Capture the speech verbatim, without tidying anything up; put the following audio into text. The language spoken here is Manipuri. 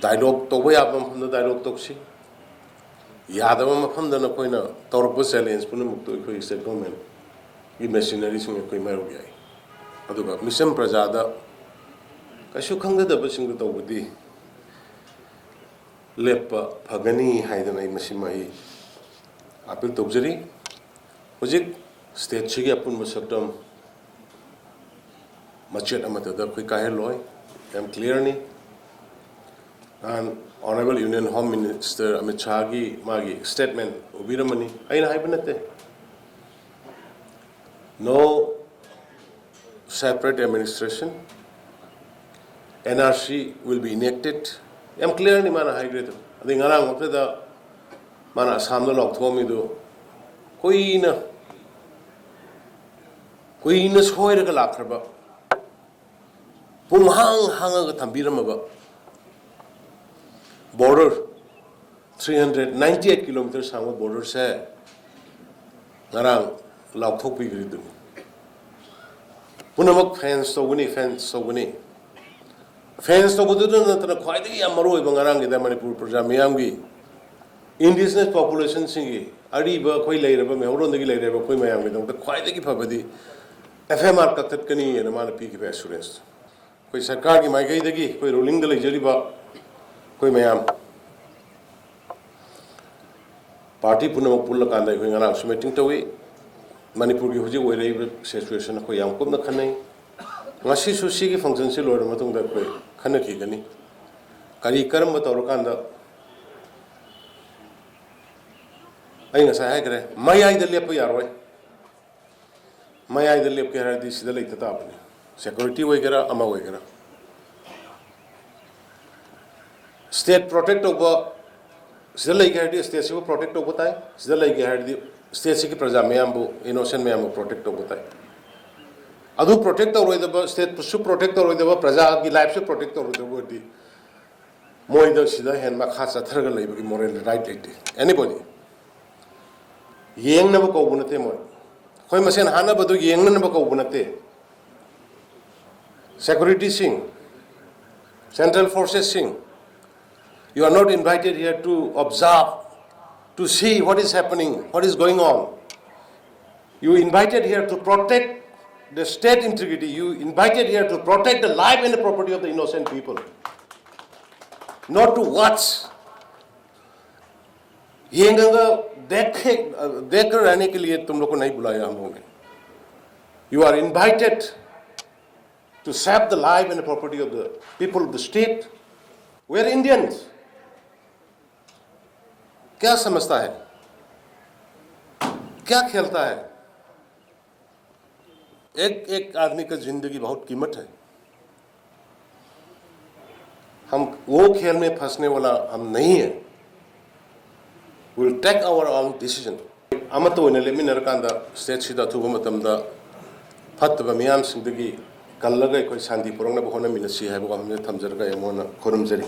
ꯗꯥꯏꯂꯣꯒ ꯇꯧꯕ ꯌꯥꯕ ꯃꯐꯝꯗ ꯗꯥꯏꯂꯣꯒ ꯇꯧꯁꯤ, ꯌꯥꯗꯕ ꯃꯐꯝꯗ ꯅꯈꯣꯏꯅ ꯇꯧꯔꯛꯄ ꯆꯦꯂꯦꯟꯖ ꯄꯨꯝꯅꯃꯛꯇꯨ ꯑꯩꯈꯣꯏ ꯁ꯭ꯇꯦꯠ ꯒꯣꯔꯃꯦꯟꯒꯤ ꯃꯦꯁꯤꯅꯔꯤꯁꯤꯡ ꯑꯩꯈꯣꯏ ꯃꯥꯌꯣꯛ ꯌꯥꯏ꯫ ꯑꯗꯨꯒ ꯃꯤꯆꯝ ꯄ꯭ꯔꯖꯥꯗ ꯀꯩꯁꯨ ꯈꯪꯖꯗꯕꯁꯤꯡꯗꯨ ꯇꯧꯕꯗꯤ ꯂꯦꯞꯄ ꯐꯒꯅꯤ ꯍꯥꯏꯗꯅ ꯑꯩ ꯃꯁꯤꯃ ꯑꯩ ꯑꯥꯄꯤꯜ ꯇꯧꯖꯔꯤ꯫ ꯍꯧꯖꯤꯛ ꯁ꯭ꯇꯦꯠꯁꯤꯒꯤ ꯑꯄꯨꯟꯕ ꯁꯛꯇꯝ ꯃꯆꯦꯠ ꯑꯃꯠꯇꯗ ꯑꯩꯈꯣꯏ ꯀꯥꯏꯍꯜꯂꯣꯏ, ꯌꯥꯝ ꯀ꯭ꯂꯤꯌꯥꯔꯅꯤ꯫ ꯅꯍꯥꯟ honourable union home minister Amit ꯁꯥꯍꯒꯤ ꯃꯥꯒꯤ ꯁ꯭ꯇꯦꯠꯃꯦꯟ ꯎꯕꯤꯔꯝꯃꯅꯤ, ꯑꯩꯅ ꯍꯥꯏꯕ ꯅꯠꯇꯦ꯫ No separate administration, N R C will be enacted, ꯌꯥꯝ ꯀ꯭ꯂꯤꯌꯥꯔꯅꯤ ꯃꯥꯅ ꯍꯥꯏꯈ꯭ꯔꯦꯗꯣ꯫ ꯑꯗꯩ ꯉꯔꯥꯡꯃꯛꯇꯗ ꯃꯥꯅ ꯑꯁꯥꯝꯗ ꯂꯥꯎꯊꯣꯛꯑꯝꯃꯤꯗꯣ ꯀꯨꯏꯅ ꯀꯨꯏꯅ ꯁꯣꯏꯔꯒ ꯂꯥꯛꯈ꯭ꯔꯕ, ꯄꯨꯡꯍꯥꯡ ꯍꯥꯡꯉꯒ ꯊꯝꯕꯤꯔꯝꯃꯕ border, three hundred ninety eight kilometer ꯁꯥꯡꯕ border ꯁꯦ ꯉꯔꯥꯡ ꯂꯥꯎꯊꯣꯛꯄꯤꯈ꯭ꯔꯤꯗꯨꯅꯤ꯫ ꯄꯨꯝꯅꯃꯛ ꯐꯦꯟꯁ ꯇꯧꯒꯅꯤ, ꯐꯦꯟꯁ ꯇꯧꯒꯅꯤ꯫ ꯐꯦꯟꯁ ꯇꯧꯕꯗꯨꯗ ꯅꯠꯇꯅ ꯈ꯭ꯋꯥꯏꯗꯒꯤ ꯌꯥꯝ ꯃꯔꯨ ꯑꯣꯏꯕ ꯉꯔꯥꯡꯒꯤꯗ ꯃꯅꯤꯄꯨꯔ ꯄ꯭ꯔꯖꯥ ꯃꯤꯌꯥꯝꯒꯤ indigenous population ꯁꯤꯡꯒꯤ ꯑꯔꯤꯕ ꯑꯩꯈꯣꯏ ꯂꯩꯔꯕ ꯃꯩꯍꯧꯔꯣꯟꯗꯒꯤ ꯂꯩꯔꯕ ꯑꯩꯈꯣꯏ ꯃꯌꯥꯝꯒꯤꯗꯃꯛꯇ ꯈ꯭ꯋꯥꯏꯗꯒꯤ ꯐꯕꯗꯤ F M R ꯀꯛꯊꯠꯀꯅꯤ ꯍꯥꯏꯅ ꯃꯥꯅ ꯄꯤꯈꯤꯕ ꯑꯦꯁꯨꯔꯦꯟꯁ꯫ ꯑꯩꯈꯣꯏ ꯁꯔꯀꯥꯔꯒꯤ ꯃꯥꯏꯀꯩꯗꯒꯤ ꯑꯩꯈꯣꯏ ꯔꯨꯂꯤꯡꯗ ꯂꯩꯖꯔꯤꯕ ꯑꯩꯈꯣꯏ ꯃꯌꯥꯝ ꯄꯥꯔꯇꯤ ꯄꯨꯝꯅꯃꯛ ꯄꯨꯜꯂꯀꯥꯟꯗ ꯑꯩꯈꯣꯏ ꯉꯔꯥꯡꯁꯨ ꯃꯤꯇꯤꯡ ꯇꯧꯏ꯫ ꯃꯅꯤꯄꯨꯔꯒꯤ ꯍꯧꯖꯤꯛ ꯑꯣꯏꯔꯛꯏꯕ ꯁꯤꯆꯨꯋꯦꯁꯟ ꯑꯩꯈꯣꯏ ꯌꯥꯝ ꯀꯨꯞꯅ ꯈꯟꯅꯩ꯫ ꯉꯁꯤꯁꯨ ꯁꯤꯒꯤ ꯐꯪꯁꯟꯁꯤ ꯂꯣꯏꯔꯕ ꯃꯇꯨꯡꯗ ꯑꯩꯈꯣꯏ ꯈꯟꯅꯈꯤꯒꯅꯤ꯫ ꯀꯔꯤ ꯀꯔꯝꯕ ꯇꯧꯔꯀꯥꯟꯗ, ꯑꯩ ꯉꯁꯥꯏ ꯍꯥꯏꯈ꯭ꯔꯦ, ꯃꯌꯥꯏꯗ ꯂꯦꯞꯄ ꯌꯥꯔꯣꯏ꯫ ꯃꯌꯥꯏꯗ ꯂꯦꯞꯀꯦ ꯍꯥꯏꯔꯗꯤ ꯁꯤꯗ ꯂꯩꯇ ꯇꯥꯕꯅꯤ, ꯁꯦꯀ꯭ꯌꯨꯔꯤꯇꯤ ꯑꯣꯏꯒꯦꯔꯥ ꯑꯃ ꯑꯣꯏꯒꯦꯔꯥ꯫ ꯁ꯭ꯇꯦꯠ ꯄ꯭ꯔꯣꯇꯦꯛ ꯇꯧꯕ, ꯁꯤꯗ ꯂꯩꯒꯦ ꯍꯥꯏꯔꯗꯤ ꯁ꯭ꯇꯦꯠꯁꯤꯕꯨ ꯄ꯭ꯔꯣꯇꯦꯛ ꯇꯧꯕ ꯇꯥꯏ, ꯁꯤꯗ ꯂꯩꯒꯦ ꯍꯥꯏꯔꯗꯤ ꯁ꯭ꯇꯦꯠꯁꯤꯒꯤ ꯄ꯭ꯔꯖꯥ ꯃꯌꯥꯝꯕꯨ, ꯏꯅꯣꯁꯦꯟ ꯃꯌꯥꯝꯕꯨ ꯄ꯭ꯔꯣꯇꯦꯛ ꯇꯧꯕ ꯇꯥꯏ꯫ ꯑꯗꯨ ꯄ꯭ꯔꯣꯇꯦꯛ ꯇꯧꯔꯣꯏꯗꯕ, ꯁ꯭ꯇꯦꯠꯄꯨꯁꯨ ꯄ꯭ꯔꯣꯇꯦꯛ ꯇꯧꯔꯣꯏꯗꯕ, ꯄ꯭ꯔꯖꯥꯒꯤ ꯂꯥꯏꯐꯁꯨ ꯄ꯭ꯔꯣꯇꯦꯛ ꯇꯧꯔꯣꯏꯗꯕ ꯑꯣꯏꯔꯗꯤ ꯃꯣꯏꯗ ꯁꯤꯗ ꯍꯦꯟ ꯃꯈꯥ ꯆꯠꯊꯔꯒ ꯂꯩꯕꯒꯤ ꯃꯣꯔꯦꯜ ꯔꯥꯏꯠ ꯂꯩꯇꯦ꯫ Anybody꯫ ꯌꯦꯡꯅꯕ ꯀꯧꯕ ꯅꯠꯇꯦ ꯃꯣꯏ꯫ ꯑꯩꯈꯣꯏ ꯃꯁꯦꯟ ꯍꯥꯠꯅꯕꯗꯨ ꯌꯦꯡꯅꯅꯕ ꯀꯧꯕ ꯅꯠꯇꯦ꯫ ꯁꯦꯀ꯭ꯌꯨꯔꯤꯇꯤꯁꯤꯡ, central ꯐꯣꯔꯁꯦꯁꯁꯤꯡ, You are not invited here to observe, to see what is happening, what is going on. You invited here to protect the state integrity. You invited here to protect the life and the property of the innocent people. Not to watch. ये देख देख कर रहने के लिए तुम लोग को नहीं बुलाया हम लोगों ने. You are invited to save the life and the property of the people of the state. We are Indians. क्या समझता है, क्या खेलता है? एक एक आदमी का जिंदगी बहुत कीमत है. हम वो खेल में फंसने वाला हम नहीं है. We'll take our own decision. ꯑꯃꯠꯇ ꯑꯣꯏꯅ ꯂꯦꯞꯃꯤꯟꯅꯔꯀꯥꯟꯗ ꯁ꯭ꯇꯦꯠꯁꯤꯗ ꯑꯊꯨꯕ ꯃꯇꯝꯗ ꯐꯠꯇꯕ ꯃꯤꯌꯥꯝꯁꯤꯡꯗꯒꯤ ꯀꯜꯂꯒ ꯑꯩꯈꯣꯏ ꯁꯥꯟꯇꯤ ꯄꯨꯔꯛꯅꯕ ꯍꯣꯠꯅꯃꯤꯟꯅꯁꯤ ꯍꯥꯏꯕ ꯋꯥꯐꯝꯁꯦ ꯊꯝꯖꯔꯒ ꯑꯩ ꯑꯃꯨꯛ ꯍꯟꯅ ꯈꯨꯔꯨꯝꯖꯔꯤ.